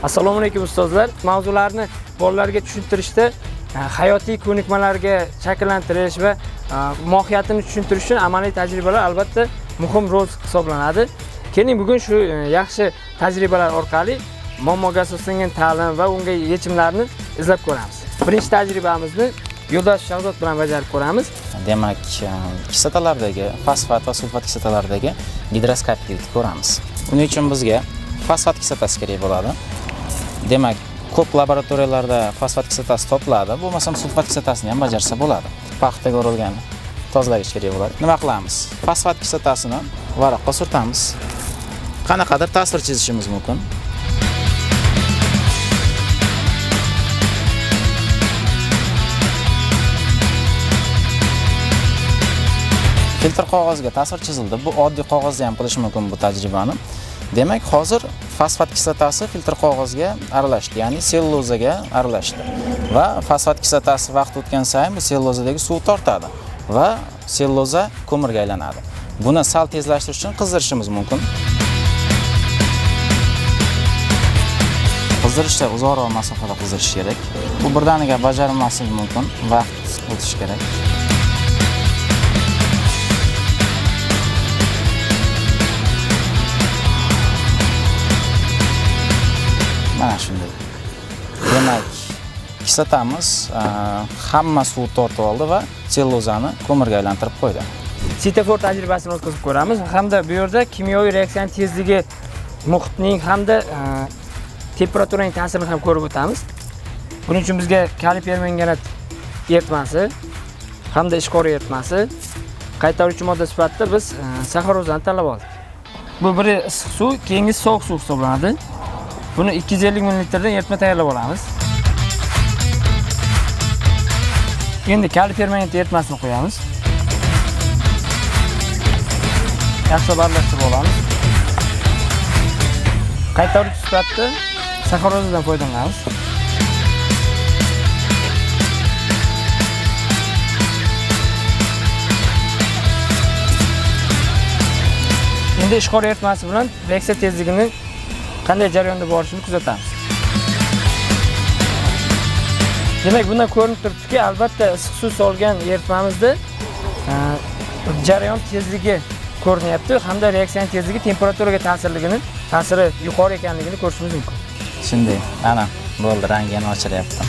Assalomu alaykum ustozlar. Mavzularni bolalarga tushuntirishda hayotiy ko'nikmalarga shakllantirish va mohiyatini tushuntirish uchun amaliy tajribalar albatta muhim rol hisoblanadi. Keling, bugun shu yaxshi tajribalar orqali muammoga asoslangan ta'lim va unga yechimlarni izlab ko'ramiz. Birinchi tajribamizni Yo'ldosh Shahzod bilan bajarib ko'ramiz. Demak, kislotalardagi fosfat va sulfat kislotalaridagi gidroskopiklikni ko'ramiz. Buning uchun bizga fosfat kislotasi kerak bo'ladi. Demak, ko'p laboratoriyalarda fosfat kislotasi topiladi, bo'lmasam sulfat kislotasini ham bajarsa bo'ladi. Paxtaga urilgan tozalagich kerak bo'ladi. Nima qilamiz? Fosfat kislotasini varaqqa surtamiz. Qanaqadir tasvir chizishimiz mumkin. Filtr qog'ozga tasvir chizildi. Bu oddiy qog'ozda ham qilish mumkin bu tajribani. Demak, hozir fosfat kislotasi filtr qog'ozga aralashdi, ya'ni sellulozaga aralashdi. Va fosfat kislotasi vaqt o'tgan sayin bu sellulozadagi suv tortadi va selluloza ko'mirga aylanadi. Buni sal tezlashtirish uchun qizdirishimiz mumkin. Qizdirishda uzoqroq masofada qizdirish kerak. Bu birdaniga bajarilmasligi mumkin, vaqt o'tishi kerak. Mana shunday. Demak, kislotamiz hamma suvni tortib oldi va sellulozani ko'mirga aylantirib qo'ydi. Svetofor tajribasini o'tkazib ko'ramiz hamda bu yerda kimyoviy reaksiyaning tezligi, muhitning hamda temperaturaning ta'sirini ham ko'rib o'tamiz. Buning uchun bizga kaliy permanganat eritmasi hamda ishqor eritmasi, qaytaruvchi modda sifatida biz saxarozani tanlab oldik. Bu biri issiq suv, keyingisi sovuq suv hisoblanadi. Buni 250 millilitrdan eritma tayyorlab olamiz. Endi kaliy permanganat eritmasini qo'yamiz. Yaxshilab aralashtirib olamiz. Qaytaruvchi sifatida saxarozadan foydalanamiz. Endi ishqor eritmasi bilan reaksiya tezligini qanday jarayonda borishini kuzatamiz. Demak, bundan ko'rinib turibdiki, albatta issiq suv solgan eritmamizda jarayon tezligi ko'rinyapti hamda reaksiyaning tezligi temperaturaga ta'siri yuqori ekanligini ko'rishimiz mumkin. Shunday, ana bo'ldi, rangi yana ochilyapti.